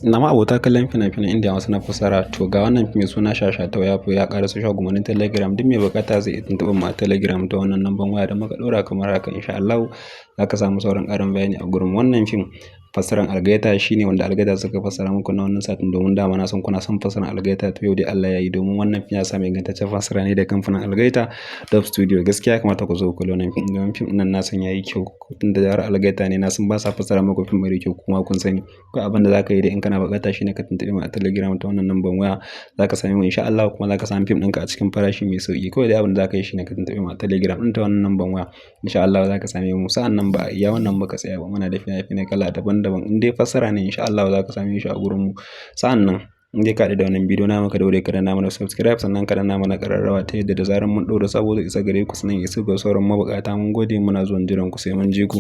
Na ma abota kallon fina-finan Indiya masu na fassara. To ga wannan fim mai suna Shashatau ya fi ya ƙaraso shagunan Telegram. Duk mai buƙata zai iya tuntuɓar mu a Telegram ta wannan lambar waya da muka ɗora kamar haka, insha Allahu za ka samu sauran ƙarin bayani a gurin. Wannan fim fassarar Algaita shine wanda Algaita suka fassara muku na wannan satin, domin dama na san kuna son fassarar Algaita. To yau dai Allah ya yi, domin wannan fim ya sami ingantaccen fassara ne da kamfanin Algaita Dub Studio. Gaskiya ya kamata ku zo ku kalli wannan fim, domin fim ɗin na san yayi kyau. Tunda har Algaita ne, na san ba sa fassara muku fim mara kyau, kuma kun sani. Ko abin da za ka yi dai in kana buƙata shine ka tuntuɓe mu a Telegram ta wannan lambar waya. Za ka same mu, insha Allah, kuma za ka sami fim ɗinka a cikin farashi mai sauƙi. Kawai dai abin da za ka yi shine ka tuntuɓe mu a Telegram ɗin ta wannan lambar waya. Insha Allah za ka same mu. Sa'an nan ba iya wannan muka tsaya ba, muna da fina-finai kala daban-daban. In dai fassara ne, insha Allah za ka same shi a gurin mu. Sa'an nan in dai ka haɗu da wannan bidiyo na muka, daure ka danna mana subscribe, sannan ka danna mana ƙararrawa ta yadda da zarar mun ɗora sabo zai isa gare ku, sannan ya isa ga sauran mabuƙata. Mun gode, muna zuwan jiran ku, sai mun ji ku.